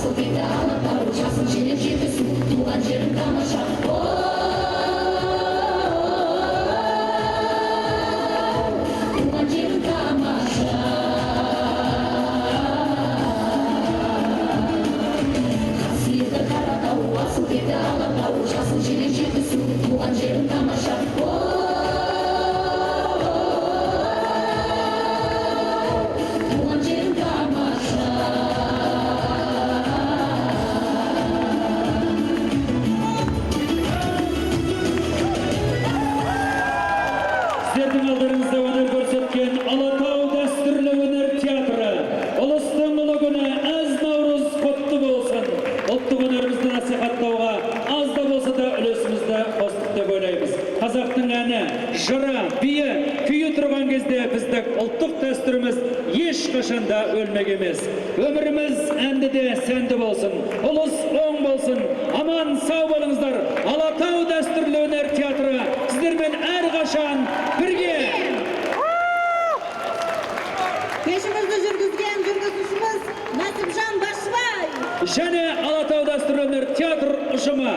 Асыл кетті Алатау, жасыл желек, Жетісу, туған жерім тамаша. Туған жерім тамаша. Қасиетті Қаратау, асыл кетті Алатау, жасыл желек, Жетісу, туған жерім тамаша. Туған жерім тамаша. Сіздердің алдарыңызда өнер көрсеткен Алатау дәстүрлі өнер театры. Ұлыстың ұлы күні, әз Наурыз құтты болсын. Ұлттық өнерімізді насихаттауға аз да болса да үлесімізді қостық деп ойлаймыз. Қазақтың әні, жыры, биі, күйі тұрған кезде біздің ұлттық дәстүріміз ешқашан да өлмек емес. Өміріміз әнді де сәнді болсын. Ұлыс оң болсын. Аман сау болыңыздар. Алатау дәстүрлі өнер театры сіздермен әрқашан бірге. Кешімізді жүргізген жүргізушіміз Нәсіпжан Басшыбай. Және Алатау дәстүрлі өнер театр ұжымы.